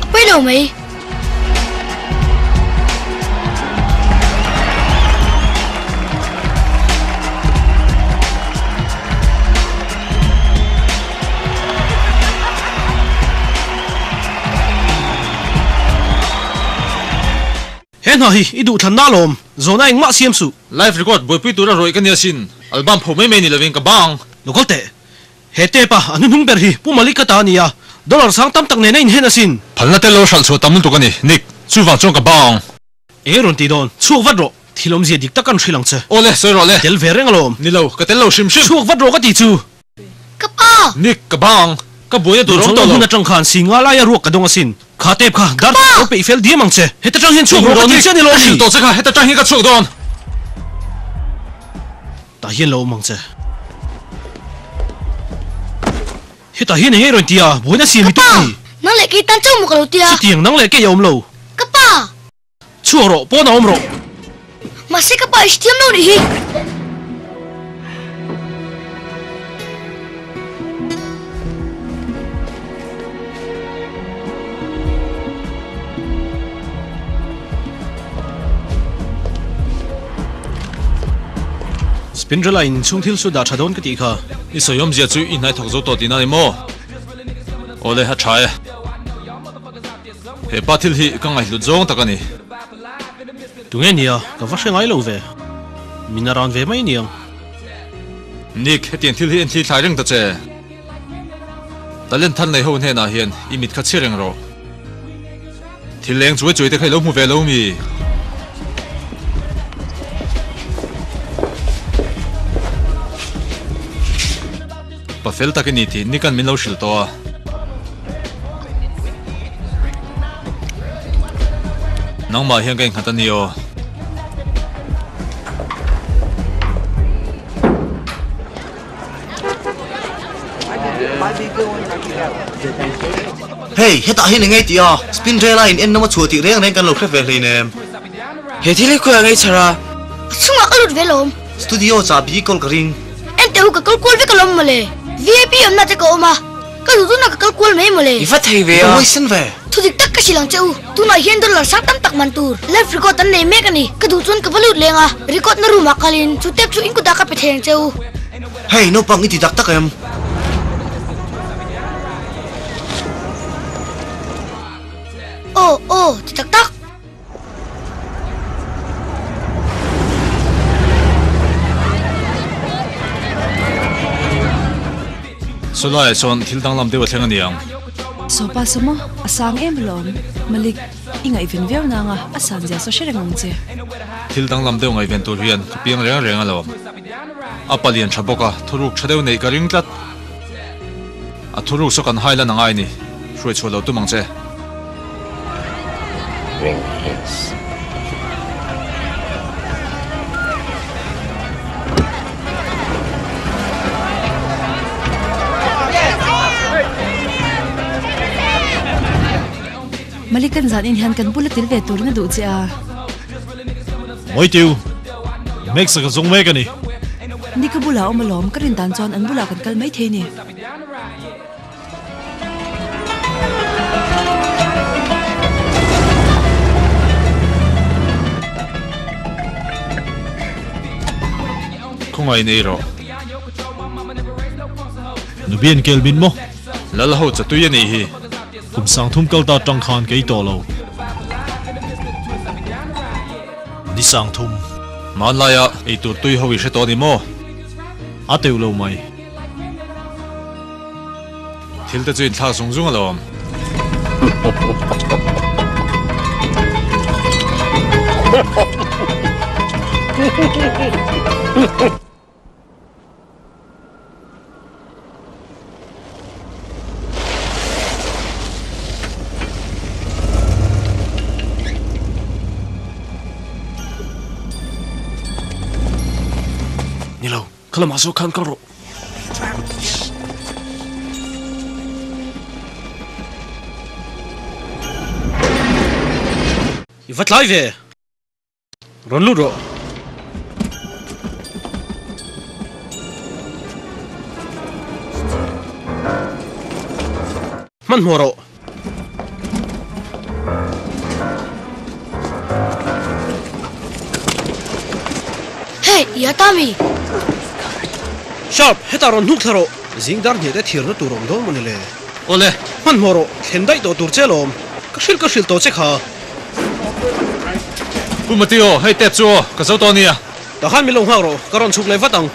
A pawi lo mai. He hna hi i duhthlanna alawm, zawhna engmah siam suh. Live record buaipui tura rawih ka nia sin, album pho mai mai ni lovin ka bang. Lo kal teh. He tape a a hnuhnung ber hi Pu Malik ka ta a ni a, dollar sang tam tak nen a inhen asin. Phalna tel lo hralh chhuah tam lutuk a ni, Nick. Chuvang chuan ka bang. Eng rawn ti dawn? Chhuak vat rawh. Thil awmzia dik tak kan hrilh ang che. Aw le, sawi rawh le. Tel ve reng alawm. Ni lo, ka tel lo hrim hrim. Chhuak vat rawh ka ti chu. Ka pa! Nick, ka bang. Ka buaina tur a awm tawh lo. Hun atang khan singa laia ruak ka dawng asin. Kha tape kha dar tak lo peih fel diam ang che. Heta tang hian chhuak rawh ka ti che ni lo Ka ni. hrilh tawh che kha, heta tang hian ka chhuak dawn. Tah hian lo awm ang che. Hetah hian eng nge rawn ti a, buaina siam i tum Ka pa! ni. Nang leh kei tan chauh maw ka lo ti a. Chutiang nang leh kei a awm lo. Ka pa! Chhuak rawh, pawn a awm rawh. Mahse ka pa i hrethiam lo nih hi. Spinrela in chhung thil chu dah tha dawn ka tih kha. I sawi awmzia chu i hnai thawk zo tawh tihna ni maw? Awle, a tha e. He pa thil hi ka ngaihhlut zawng tak a ni. Tunge nia, ka va hre ngai lo ve. Min a ran ve mai niang. Nick, hetiang thil hi en thli thlai reng ta che. Talent thar nei ho hnenah hian i mit kha chhi reng rawh. Thil eng chuai chuai te kha i lo hmu ve lo mi? Pa fel tak i ni tih Nick-a'n min lo hrilh tawh a. Nangmah hian ka innghat a ni aw. Hei, hetah hian eng nge tih a? Spinrela in en nawm a chhuah tih reng reng kan lo hre ve hleinem. He thil hi khawiah ngei chhar a? A chhungah ka lut ve lawm. Studio chahbi i kawl ka ring. Enteh hu ka kal kual vek alawm mawle. VIP awmna te ka awm a, ka duh duhna ka kal kual mai mawle. I va thei ve a. I va huaisen ve. Thu dik tak ka hrilh ang che u. Tunah hian dollar sang tam tak man tur live record an nei mek a ni. Ka duh chuan ka va lut leng a, record na room ah kalin chu tape chu in kutah ka pe thei ang che u. Hei, naupang i ti tak tak em? Aw, aw, ti tak tak. Saw laiah chuan thil danglam deuh a thleng a ni ang. Sawpa saw maw? A sang em alawm. Malik, i ngaihven viau nang a, a san zia saw hre reng ang che. Thil danglam deuh ngaihven tur hian ka piang reng reng alawm. A palian tha bawk a, thuruk tha deuh neih ka ring tlat. A thuruk saw kan hai lan a ngai ni. Hruai chhuah lo tum ang che. Malik kan zan in hian kan bula tel ve turin a duh che a. Mawitiu, Max a ka zawng mek a ni. Ni ka bulah awm alawm, ka rin dan chuan an bulah kan kal maithei ni. Khawngaih nei rawh. Nubian Kelvin maw? Lal ho chatui a nih hi. Kum sangthum kal ta tang khan kei tawh lo. Ni sangthum. Hmanlaia eitur tui ho i hre tawh a ni maw? A teuh lo mai. Thil te chu inthlak zung zung alawm. Ni lo, kha lamah zawk khan kal rawh. I va tlai ve. Rawn lut rawh. Hmanhmawh rawh. Hey, i a ta mi? Sharp, hetah rawn hnuk thla rawh. Zing dar hniah te thirna tur awm dawn mawni le. Awle, hmanhmawh rawh, thlen daih tawh tur che alawm. Ka hrilh ka hrilh tawh che kha. Pu Mateo, hei tep chu aw, ka zo tawh ania. Tah khan min lo nghak rawh, ka rawn chhuk leh vat ang.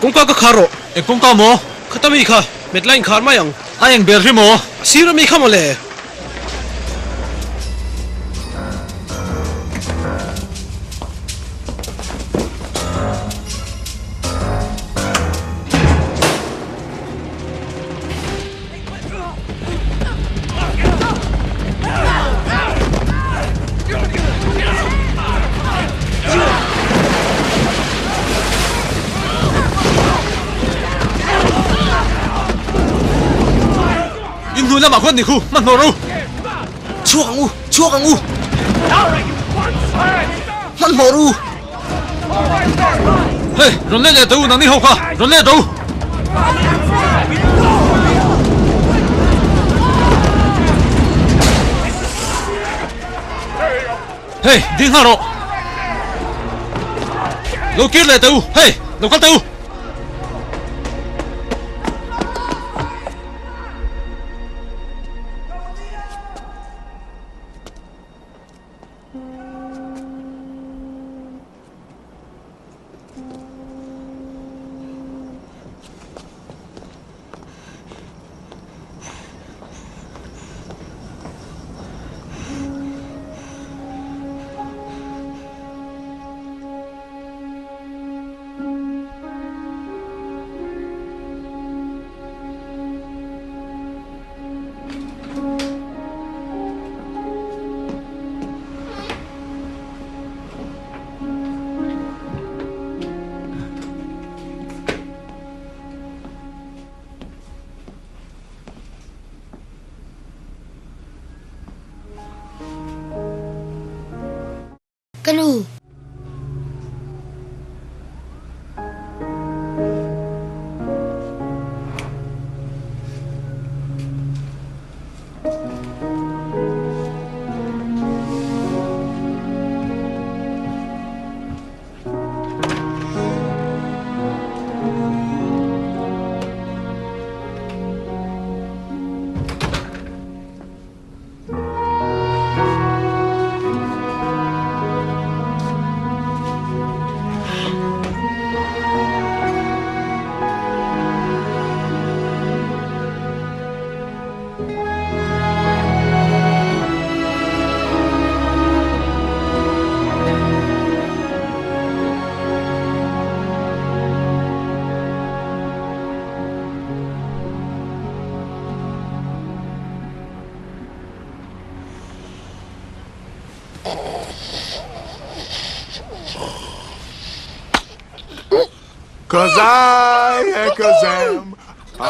Kawngka ka khar rawh. Eng kawngka maw? Khata mi kha, met la inkhar mai ang. A eng ber hi maw? A sir a mi kha maw le? In hnu lamah khuan ni khu hmanhmawh ro. Chhuak ang u, chhuak ang u. Hmanhmawh ru. Hei, rawn let leh teh u nangni ho kha, rawn let ro. Hei, ding nghal rawh. Lo kir leh teh u, hei, lo kal teh u. Ka nu.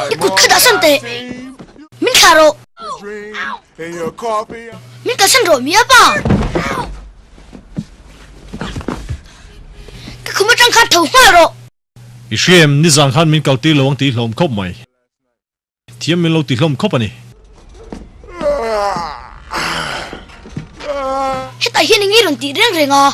I kut kha dah san teh. Min thlah rawh. Min kalsan rawh mi apa. Ka khum atang khan tho nghal rawh. I hria em, nizan khan min kaltir lo ang tih hlawm khawp mai. Thiam min lo ti hlawm khawp a ni. Hetah hian eng nge rawn tih reng reng a?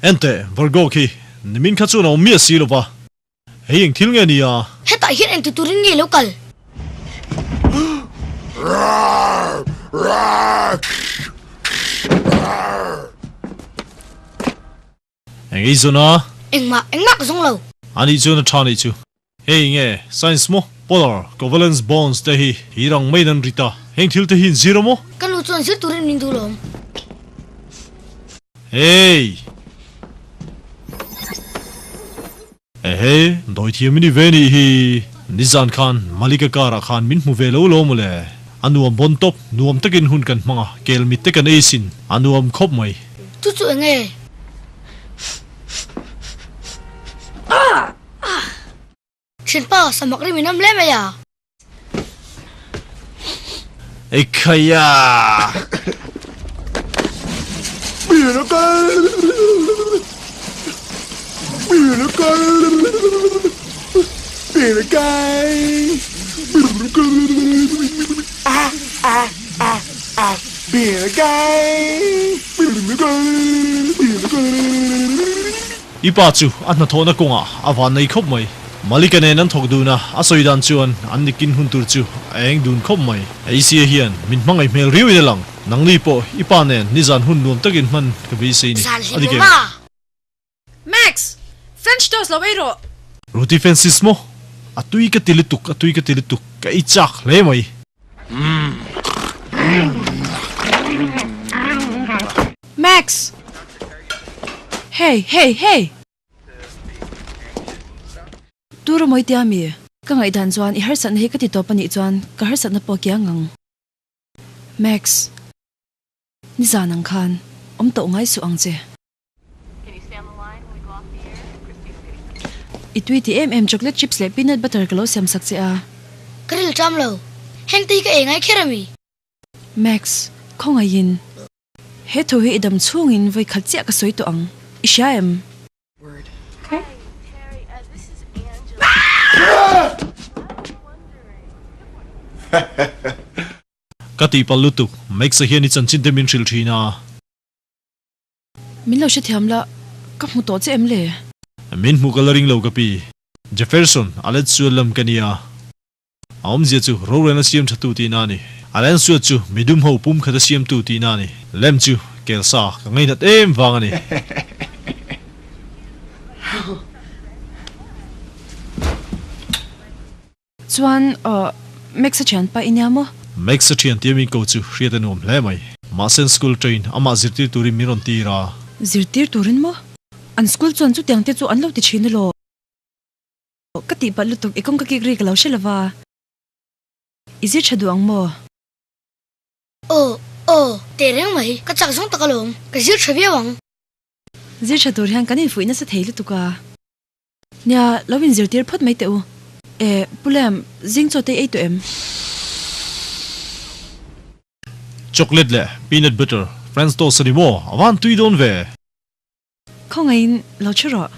Enteh, Virgo khi nimin kha chuan a awm miah si lo va, hei eng thil nge ni a? Hetah hian engti turin nge lo kal? Eng ei zawn a? Engmah, engmah ka zawng lo. A nih chuan a tha nih chu. Hei nge science maw? Polar, covalence bonds te hi hi rang maiin an rit a, heng thil te hi in zir a maw? Ka nu chuan zir turin min duh lawm. Hey! Ehe, dawithiam i ni ve nih hi. Nizan khan Malika car ah khan min hmu ve lo lo mawle. A nuam bawn tawp, nuam takin hun kan hmang a, kel mit te kan ei sin, a nuam khawp mai. Chu chu eng nge? Thianpa, samak rim in am hle mai a. Ekhaya! I pa chu a hnathawhna kawngah a van nei khawp mai. Malika nen an thawk dun a, a sawi dan chuan an nikin hun tur chu a eng dun khawp mai. Asia hian min hmangaih hmel riauin a lang. Nangni pawh i pa nen nizan hun nuam takin hman ka beisei ni. Zan A dik em? hlimawm a! Max! French toast lo ei rawh! Roti Francis maw? A tui ka ti lutuk, a tui ka ti lutuk, ka ei chak hle mai. Max! Hey, hey, hey! Tur a mawi tia mi? Ka ngaihdan chuan i harsatna hi ka ti tawp a nih chuan ka harsatna pawh kiang ang. Max, nizan ang khan awm tawh ngai suh ang che. I tui ti em em chocolate chips leh peanut butter ka lo siam sak che a. Ka ril ṭam lo. Heng te hi ka ei ngai kher a mi? Max, khawngaihin. He thu hi i dam chhungin vawi khat chiah ka sawi tawh ang. I hria em? Ka tihpalh lutuk, Max-a hian i chanchin te min hrilh thin a. Min lo hrethiam la, ka hmu tawh che em le? Min hmuh ka la ring lo ka pi. Jefferson, a let sual lam ka nia. A awmzia chu rorelna siam tha tu tihna a ni. A lensuat chu midum ho pum khata siamtu tihna a ni. Lem chu kelsa ka ngainat em vang a ni. Chuan aw Max-a thianpa i nia maw? Max-a thian tia min ko chu hriat a nuam hle mai. Mahse an school train amah zirtir turin min rawn tir a. Zirtir turin maw? An school chuan chutiang te chu an lo ti thin elaw? Ka tihpalh lutuk, i kawng ka kik ri ka lo hre lova. I zir tha duh ang maw? Aw, aw, teh reng mai, ka chak zawng tak alawm, ka zir tha viau ang. Zir tha tur hian kan infuih nasa thei lutuk a. Nia, lo inzirtir phawt mai teh u. Eh, Pu Lem, zing chaw te i ei tawh em? Chocolate leh peanut butter, French toast a ni maw? A van tui dawn ve. Khawngaihin lo chhe rawh.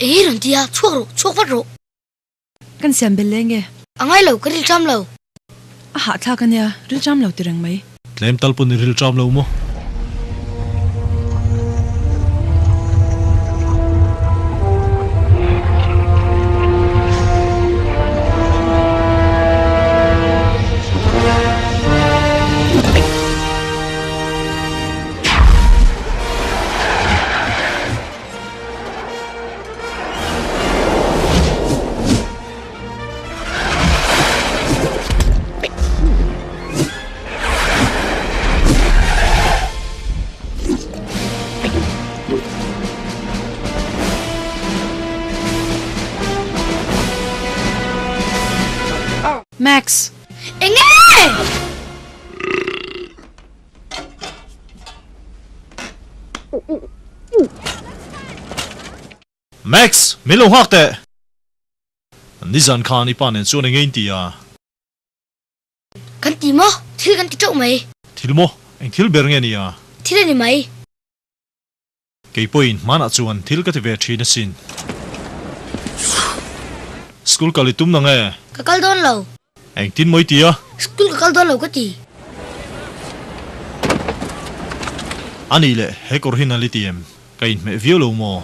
Eng i rawn ti a, chhuak rawh, chhuak vat rawh. Kan siam bel leng e. A ngai lo, ka rilṭam lo. A hahthlak a nia, rilṭam lo ti reng mai. Tlem tal pawn i rilṭam lo maw? Max, min lo nghak teh! Nizan khan i pa nen chuan eng nge in ti a? Kan ti maw? Thil kan ti teuh mai. Thil maw? Eng thil ber nge ni a? Thil a ni mai. Kei pawhin hmanah chuan thil ka ti ve thin asin. School kal i tum na nge? Ka kal dawn lo. Engtin maw i ti a? School ka kal dawn lo ka ti. A nih leh, he kawr hi nal i ti em? Ka inhmeh viau lo maw?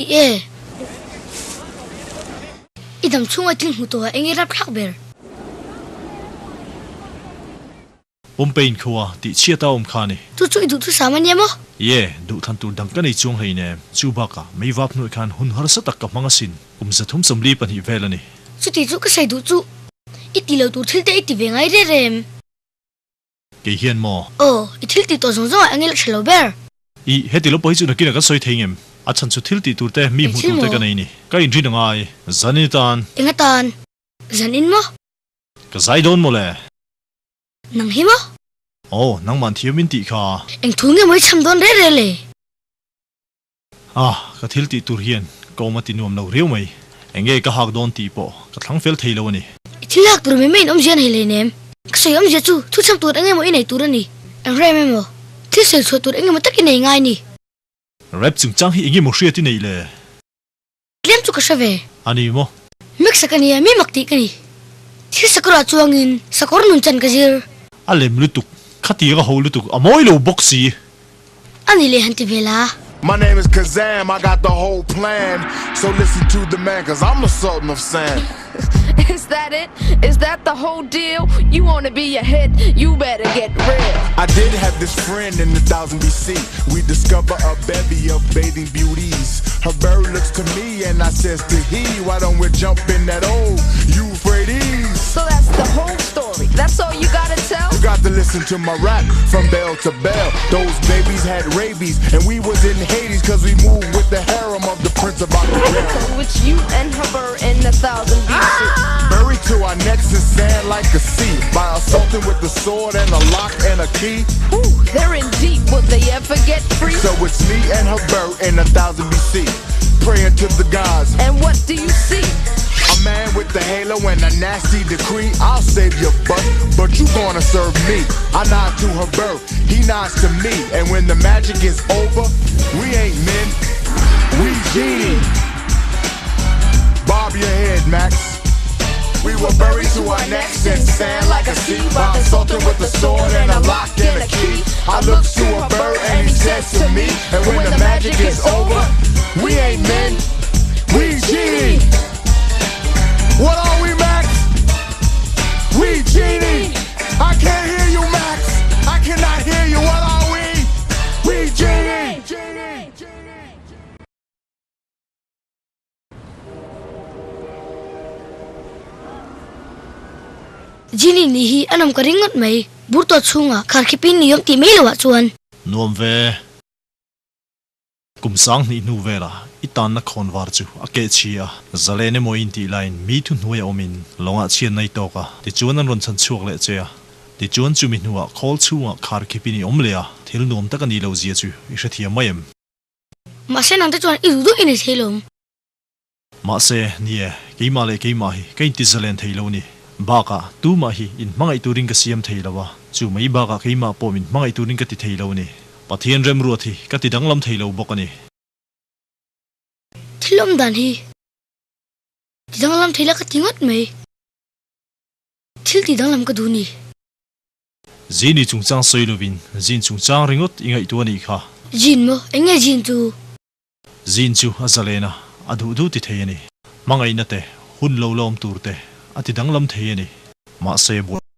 I e. I dam chhunga thil hmu tawh ah eng i rapthlak ber? Pompey inkhua tih chhiat a awm kha a ni. Chu chu i duh thu sam a nia maw? Ye, duh thlan tur dang ka nei chuang hlei nem. Chu bakah mei vap hnuai khan hun harsa tak ka hmang asin. Kum 342 vel a ni. Chuti chu ka sawi duh chu i ti lo tur thil te i ti ve ngai re rem. Kei hian maw? Aw, i thil tih tawh zawng zawng ah eng i la tha lo ber. I, heti lo pawh hi chu nakinah kan sawi thei ngem? A chhan chu thil tih tur te, mi Eng hmuh thil tur te maw? ka nei ni. Ka inrin a ngai. Zanin atan. Eng atan? Zanin maw? Ka zai dawn maw le? Nang hi maw? Aw, nangmah thiam in tih kha. Eng thu nge maw i cham dawn reh reh le? Ah, ka thil tih tur hian ka awm a ti nuam lo riau mai. Eng nge ka hak dawn tih pawh ka thlang fel thei lo a ni. I thil hak tur mai mai in awmzia a nei hlei nem. Ka sawi awmzia chu thu cham tur eng emaw i nei tur a ni. Eng rem emaw, thil sawi chhuah tur eng emaw tak i nei ngai ni. Rap chungchang hi eng emaw hriat i neih le? Tlem chu ka hre ve. A ni maw? Mix ka nia, mi mak tih ka ni. Thil sakawrah chuangin sakawr nun chan ka zir. A lem lutuk, khati ka ho lutuk, a mawi lo bawk si. A ni leh han ti ve la. My name is Kazam, I got the whole plan So listen to the man cause I'm the sultan of sand Is that it? Is that the whole deal? You wanna be a hit, you better get real I did have this friend in the 1000 BC We discover a bevy of bathing beauties Her bird looks to me and I says to he Why don't we jump in that old Euphrates So that's the whole story, that's all you gotta tell? You got to listen to my rap from bell to bell Those babies had rabies and we was in Hades Cause we moved with the harem of the prince of Octavia So it's you and her bird in a thousand BC Buried to our necks in sand like a sea By a sultan with a sword and a lock and a key Whew, they're in deep, will they ever get free? So it's me and her bird in a thousand BC Praying to the gods And what do you see? A man with the halo and a nasty decree I'll save your butt, but you gonna serve me I nod to her birth, he nods to me And when the magic is over, we ain't men, we genie Bob your head, Max We were buried to our necks in sand like a sea By a sultan with a sword and a lock and a key I looks to a bird and he says to me And when the magic is over, we ain't men, we genie What are we, Max? We genie I can't hear you, Max I cannot hear you, what are we? We genie! Genie nih hi a nawm ka ring ngawt mai, bur tawh chhungah kharkhipin ni awm tih mai loh ah chuan. Nuam ve. Kum sang hnih hnu velah i tanna khawn var chu a keh chhi a, zalen emaw in tih laiin mi thuhnuai a awmin lawngah chhian nai tawk a, tichuan an rawn chhan chhuak leh che a, tichuan chumi hnuah khawl chhungah kharkhipin i awm leh a, thil nuam tak a nih loh zia chu i hrethiam mai em? Mahse nangte chuan i duh duh i nei thei lo. Mahse, ni e, keimah leh keimah hi ka inti zalen thei lo ni. Bakah, tumah hi in hmangaih turin ka siam thei lo a, chu mai bakah keimah pawh min hmangaih turin ka ti thei lo ni. Pathian remruat hi ka ti danglam thei lo bawk a ni. Thil awm dan hi ti danglam thei la ka ti ngawt mai. Thil ti danglam ka duh ni. Zin i chungchang sawi lovin zin chungchang ringawt i ngaihtuah a nih kha. Zin maw? Eng nge zin chu? Zin chu a zalen a, a duh duh ti thei a ni. Hmangaihna te, hun lo la awm tur te a ti danglam thei a ni. Mahse buai.